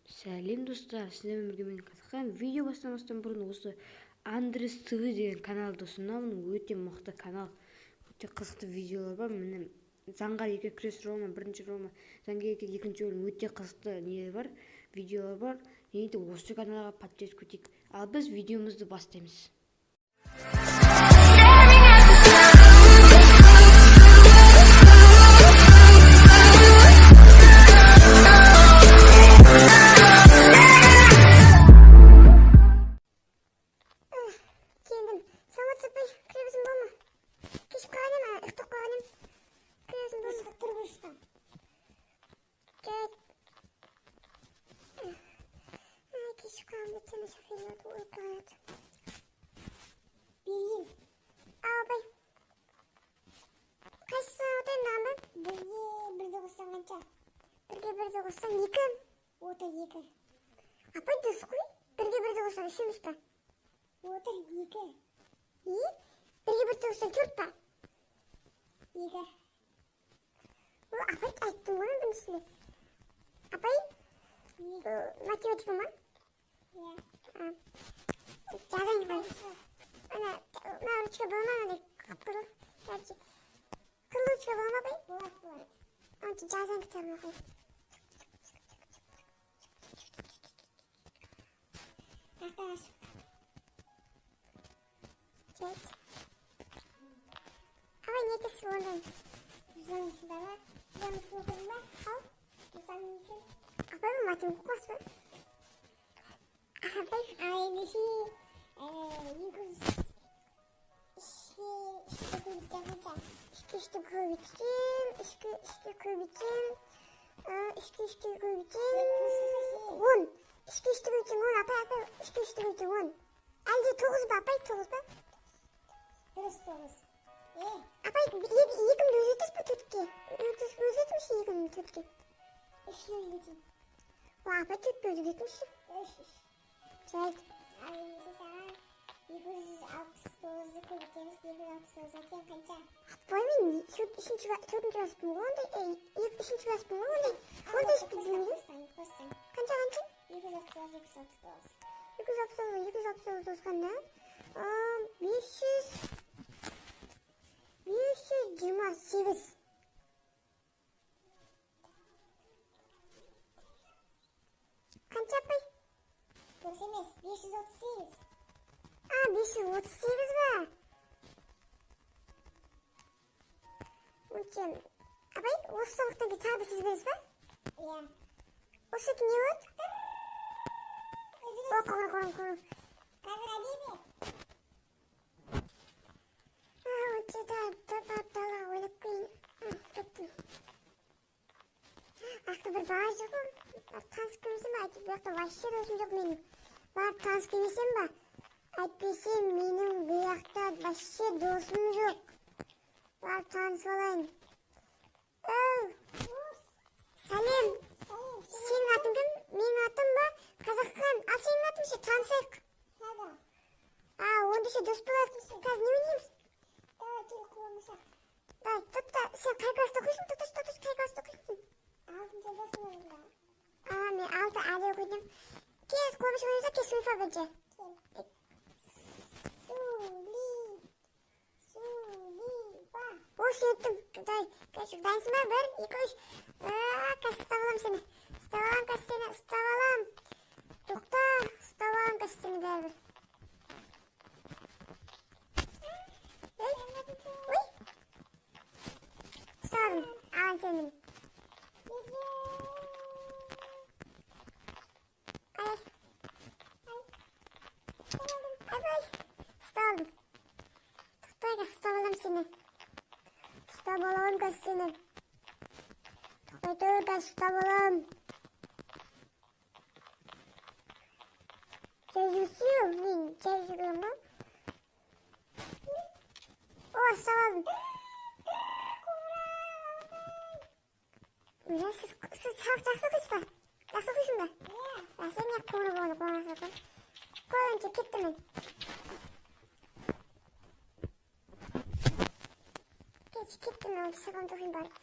Сәлем, достар! Сіздермен бірге мен, Қазақстан. Видео бастамастан бұрын осы Андрес ТВ деген каналды ұсынамын. Өте мықты канал, өте қызықты видеолар бар. Міне, Заңғар екі күрес Рома, бірінші Рома, Заңғар екі, екінші бөлім, өте қызықты нелер бар, видеолар бар. Және де осы каналға подписка өтейік. Ал біз видеомызды бастаймыз. Staring at the sky. Келдім. Саламатсыз, апай. Кіре берсем бола ма? Кешіп қалған едім, ұйықтап қалған едім. Кіре берсем бола ма? Тұр бұрышта. Жарайды. Ай, кешіп қалдым, өйткені шофер өліп қалған еді. Берейін. Ал, апай. Қайсысына отырайын, мынаған ба? Бірге бірді қоссаң қанша? Бірге бірді қоссаң екі. Отыр, екі. Апай, дұрыс қой. Бірге бірді қоссаң үш емес па? Отыр, екі. И? Бірге бірді қоссаң төрт па? Екі. О, апай, айттым ғой мен біріншісінде. Апай, математика ма? Иә. Жазайын ғой. Ана, мына ручка бола ма, андай қып-қызыл? Короче, қызыл ручка бола ма, апай? Болады, болады. Онша жазайын кітабыма қойып. Тақта ашып. Жарайды. Апай, не айтасыз ондан? Жансыздар ма? Жансыз оқыдың ба? Ал? Жусан несін? Апай, бұл математика оқымас па? Апай, ал ендеше, 203-ке үшті көбейтсең қанша? Үшке үшті көбейтсем, үшке үшті көбейтсем, үшке үшті көбейтсем, 10. Үшке үшті көбейтсең 10, апай, апай, үшке үшті көбейтсең 10. Әлде тоғыз ба, апай, тоғыз ба? Дұрыс, тоғыз. Апай, екімді өзгертесіз бе төртке? Өзгертіңізші екімді төртке. Үшке өзгертейін. О, апай, төртке өзгертіңізші. Үш, үш. Жарайды. Ал ендеше саған 269-ды көбейтеміз, 269-ға тең қанша? Апай, мен үшінші, төртінші класспын ғой ондай, екі, үшінші класспын ғой ондай. Ондай іс білмеймін. Қоссаң. Қанша, қанша? 269, 269. 269, 269 қосқанда, 528. Қанша, апай? Дұрыс емес, 538. А, 538 ба? Өте. Апай, осы сабақтан кейін тағы да сіз бересіз ба? Иә. Осы не болады? О, қоңырау, қоңырау, қоңырау. Қазір әдейі. А, өте да, барып далаға ойлап қояйын. Кеттім. Ақта бір бала жүр ғой. Барып танысып келмесем ба? Әйтеуір бұл жақта вообще досым жоқ менің. Барып танысып келмесем ба? Әйтпесе менің бұл жақта вообще досым жоқ. Барып танысып алайын. Оу, сәлем. Сенің атың кім? Менің атым ба? Қазақхан. Ал сенің атың ше? Танысайық. Сада. А, онда ше, дос болайық. Қазір не ойнаймыз? Давай, кел, қуырмашақ. Давай, тоқта, сен қай класста оқисың? Тоқташы, тоқташы, қай класста оқисың сен? Алтыншы Б сыныбында. А, мен алты А де оқитын. Кел, қуырмашақ ойнаймыз ба? Кел, Сулифа бірінші. Кел. Сули. Сулифа. О, сен ұттың. Давай, короче, дайынсың ба? Бір, екі, үш. А, қазір ұстап аламын сені. Ұстап аламын қазір сені, ұстап аламын. Тоқта, ұстап аламын қазір сені бәрібір. Ой, ой. Ұстадым. Алан сені. Ай. Ай, ай. Ұстадым. Тоқта, қазір ұстап аламын сені. Ұстап аламын қазір сені. Тоқтай тұр, қазір ұстап аламын. Жай жүрсең, мен жай жүремін ба? О, ұстап алдым. Міне, сіз сабақ жақсы оқисыз ба? Жақсы оқисың ба? Иә. А, сен неғып қоңырау болғанда қоңырау соқтың? Қойынша кеттім мен. Кет, кеттім мен, сабағымды оқиын барып.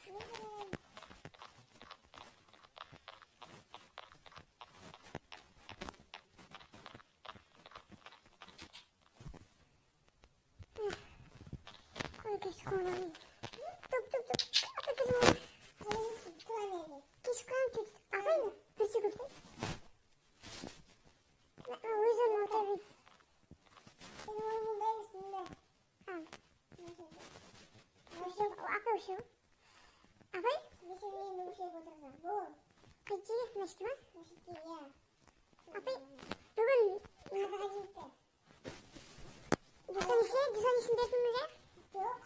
Ой, кешіп қаламын. Топ, топ, топ. Апай, кешіп қаламын. Кешіп қаламын чуть. Апай, бір секунд. Өз орнына отыра берейін. А. Апай, осы. Апай? Қай жерге? Мына жерге ма? Апай, бүгін жусан неше? Жусан нешін бердіңіз, иә? Жоқ.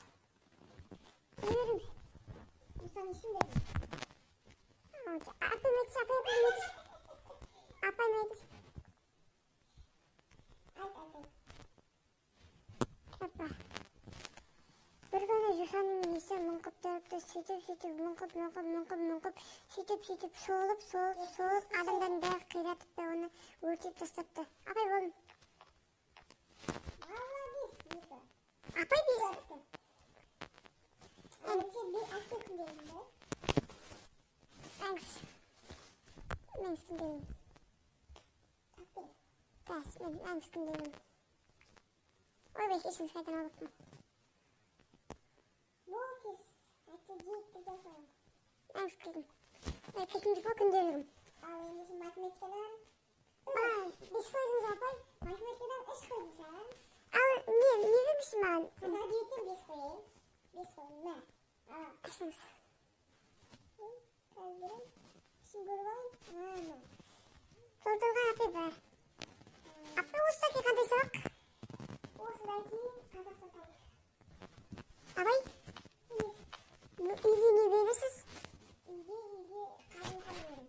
Не бердіңіз? Жусан нешін бердім. Апай, айтшы, апай, апай, айтшы. Апай, айтшы. Айт, айт, айт. Апа. Бір күні жусанның иісі мұңқып тұрыпты, сөйтіп, сөйтіп, мұңқып, мұңқып, мұңқып, мұңқып, сөйтіп, сөйтіп, солып, солып, солып, адамдардың бәрі қиратыпты, оны өртеп тастапты. Апай, болдым. Молодец, Ника. Апай, бес. Сен би әкел күндерің бе? Әңгіс. Мен күндерім. Әкел. Бәс, мен әңгіс күндерім. Ойбай, кешіріңіз, қайтадан алыппын. Бол тез. Әкел жейді де қоямын. Әңгіс келдім. Кешіріңіз, бұл күнделігім. Ал енді сен математикадан Ай, бес қойдыңыз, апай. Математикадан үш қойдың сен. Ал, не бермейсіз маған? Қазақ әдебиеттен бес қояйын. Бес қояйын, мә. Ал. Кешіріңіз. Қазір беремін. Ішін көріп алайын. Мә. Толтырған апай бар. Апай, осыдан кейін қандай сабақ? Осыдан кейін Қазақстан тарихы. Апай, үйге не бересіз? Үйге Қажымұқан беремін.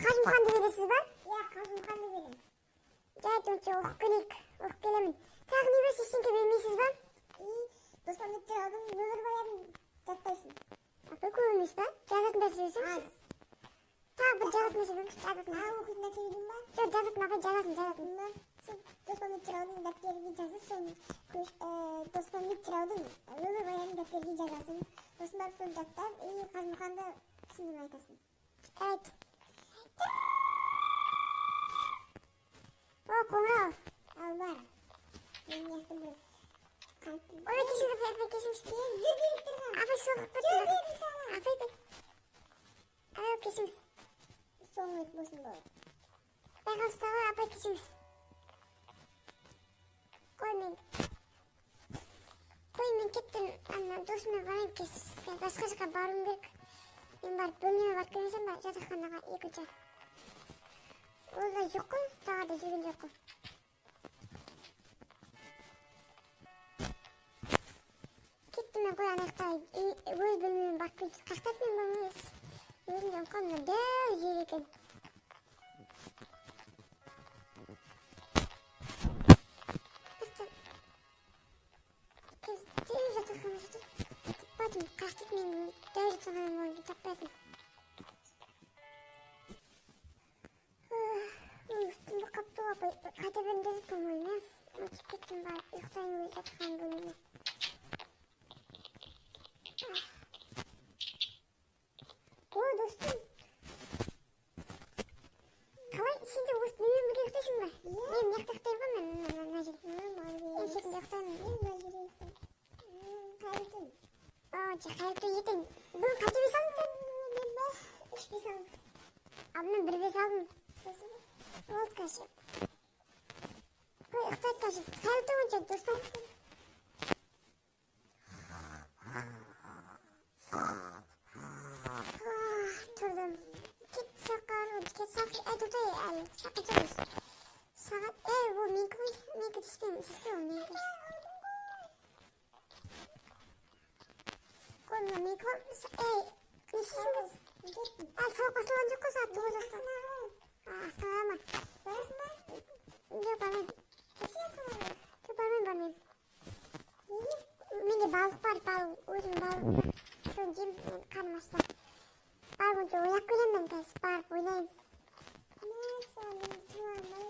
Қажымұқанды бересіз ба? Иә, Қажымұқанды беремін. Жарайды, онша оқып келейік, оқып келемін. Тағы не бересіз, ештеңке бермейсіз ба? И Доспанбет жыраудың өмірбаянын жаттайсың. Апай, көп емес па? Жазатын нәрсе берсеңізші. Аз. Тағы бір жазатын нәрсе беріңізші, жазатын Тағы нәрсе. оқитын нәрсе берейін ба? Жоқ, жазатын, апай, жазатын, жазатын. Мына сен Доспанбет жыраудың дәптеріне жазып, соны көш, Доспанбет жыраудың өмірбаянын дәптерге жазасың. Сосын барып соны жаттап, и Қажымұқанды түсіндіріп айтасың. Жарайды. О, қоңырау. Ал бар. Мен мына жақта бір қайтып. Ой, кешіріңіз, апай, апай, кешіріңіз. Сен жүр директорға. Апай, соғып Жүр кетті. дедім саған. Апай, апай. Апай, кешіріңіз. Соңғы рет болсын болды. Байқаусызда ғой, апай, кешіріңіз. Қой мен. Қой мен кеттім. Ана досыма барайын, басқа жаққа баруым керек. Мен барып бөлмеме барып келмесем ба, жатақханаға екінші. Ол да жоқ қой, тағы да жүрген жоқ қой. Кеттім мен қой ана жаққа, өз бөлмеме барып келейін. Қаяқта менің бөлмем? Өзім де ұмытып қалдым, мына дәу жер екен. Дәу жатақхана жатыр. Таппадым, қаяқта менің дәу жатақханам болып таппадым. Үстімді қапты ғой, апай. Қайта берейін дедік, по-моему, иә? Ұмытып кеттім, барып ұйықтайын өз жатақхана бөлмеме. О, достым. Қалай, сен де осы менімен бірге ұйықтайсың ба? Иә. Мен мына жақта ұйықтаймын ғой, мен мына жерде. Молодец. Мен шетінде ұйықтаймын. Мен мына жерде ұйықтаймын. Қайырлы түн. О, қайырлы түн ертең. Бүгін қанша бес алдың сен? Мен ба? Үш бес алдым. Ал мен бір бес алдым. Сосын? Болды, короче. Қой, ұйықтайық, короче. Қайырлы түн онша, достым. Тұрдым. Кет сақар, кет сақар, әй, тоқтай, әлі, сақар емес. Сағат, ей, ол менікі ғой, менікі түспен, түспе ол менікі. Қой, мына менікі ғой, ей, не істейсің қыз? Кеттім. Әлі сабақ басталған жоқ қой, сағат тоғыз жаста. Асханаға ма? Барасың ба? Жоқ, бармаймын. Кеше асханаға. Жоқ, бармаймын, бармаймын. Неге? Менде балық бар, балық, өзім балық. Соны жеймін, мен қарным ашса. Барып онша ойнап келемін мен қазір, барып ойнаймын. Мәссаған, мен тыңлағым бар.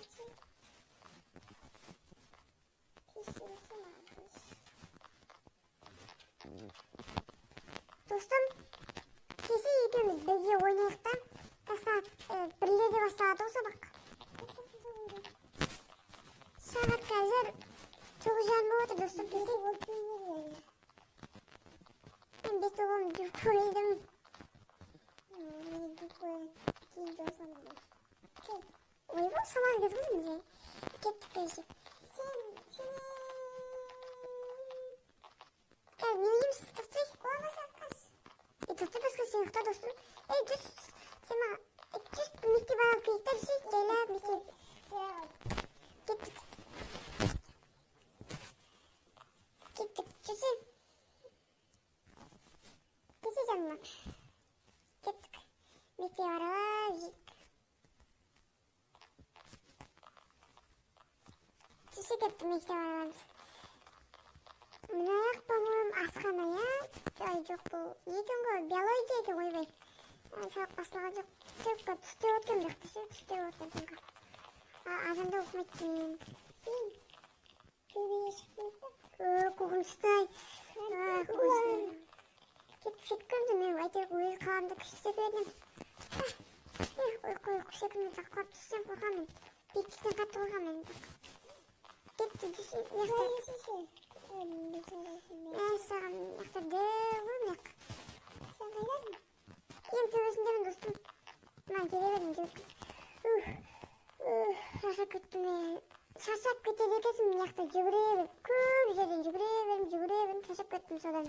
Кешіріңізші маған, кеш. Достым, кеше екеуміз бірге ойнайық та. Қазір сағат бірлерде басталады ғой сабақ. Сағат қазір 9:30 болып отыр, достым. Бізде ол тренер. Бет қолымды жуып қойдым. Мен жуып қояйын. Кейін жуа саламын. Кел. Ойбай, салар дедім ғой менде. Кеттік короче. Сен, сені... Қазір не ойнаймыз? Тоқтай. Болмаса қаш. Е, тоқтай, басқа сен ұйықта, достым. Ей, түс. Сен маған түс, мектеп аралап келейік та, десе, жайлап мектеп. Кеттік. Кеттік. Жүрсе. Келсе жаныма. Кеттік. Мектеп аралап жейік. Жүрсе кеттік, мектеп араламыз. Мына жақ, по-моему, асхана, иә? Ай, жоқ, бұл не екен ғой? Биология екен, ойбай. Сабақ басталған жоқ. Только түсте өткен бұл жақта ше, түсте өткен түнгі. Азанда оқымайды екен. Сен төбеге шығып кетті. Қорқынышты ай. Қорқынышты. Кетіп кетіп көрдім мен, әйтеуір өз қаламды күшті секірдім. Ой, қой, секірмей так құлап түссем қорқамын. Биіктіктен қатты қорқамын мен. Кетті, түсі, мына жақта. Мәссаған, мына жақта дәу ғой мына жақ. Сен қайдасың? Ең төбесіндемін, достым. Мына келе бердім, жүгіріп. Ух, ух, шаршап кеттім мен. Шаршап кетеді екенсің мына жақта жүгіре беріп, көп жерден жүгіре бердім, жүгіре бердім, шаршап кеттім содан.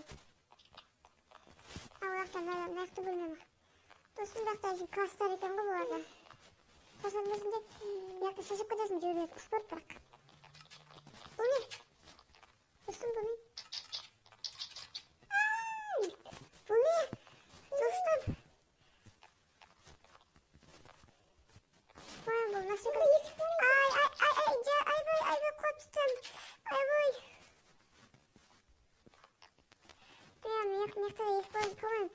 Ал ол жақта мына жақта бөлме бар. Достым, бұл жақта әшейін класстар екен ғой бұларда. Шаршамайсың деп, мына жақта шаршап кетесің жүгіре беріп, спорт бірақ. Бұл не? Достым, бұл не? Ай! Бұл не? Достым. Ой, бұл нәрсе. Ай, ай, ай, ай, айбай, айбай, құлап түстім. Айбай. Мына жақта да есік бар, по-моему.